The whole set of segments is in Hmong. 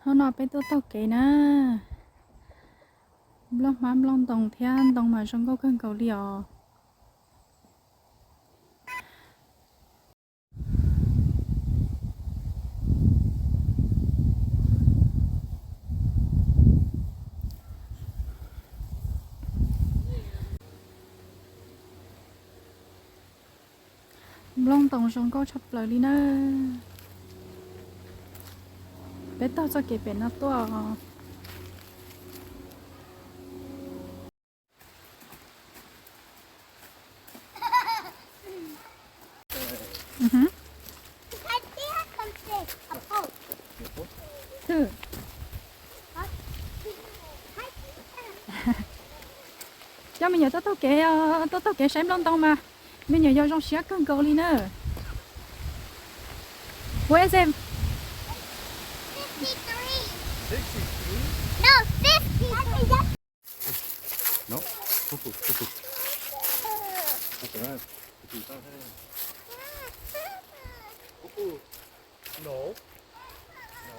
Hnub no peb tuaj taug kev na, nplooj hmab nplooj ntoos thiab ntoo mas zoo nkauj kawg nkaus li os. Nplooj ntoos zoo nkauj tshaj plaws li na. Peb taug txoj kev pem no tuaj. Coj me nyuam tuaj taug kev, tuaj taug kev saib nplooj ntoo mas me nyuam yaus zoo siab kawg nkaus li na. What is it? Sixty-three? No, fifty-three. No, cuckoo, cuckoo. That's all right. Cuckoo, don't say. Cuckoo. No. No.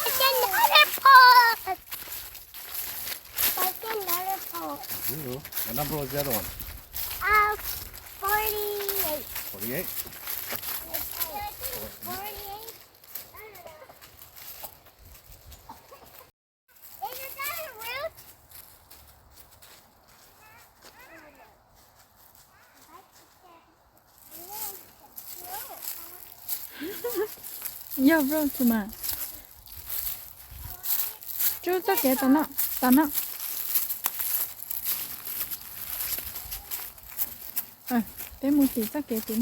It's another pole. That's another pole. Ooh, what number was the other one? Uh, forty-eight. Forty-eight? Forty-eight? I don't know. Is that a roof? Yog bro, tus mas. Tsub txoj kev tom no, tom no. Peb mus tim txoj kev tim.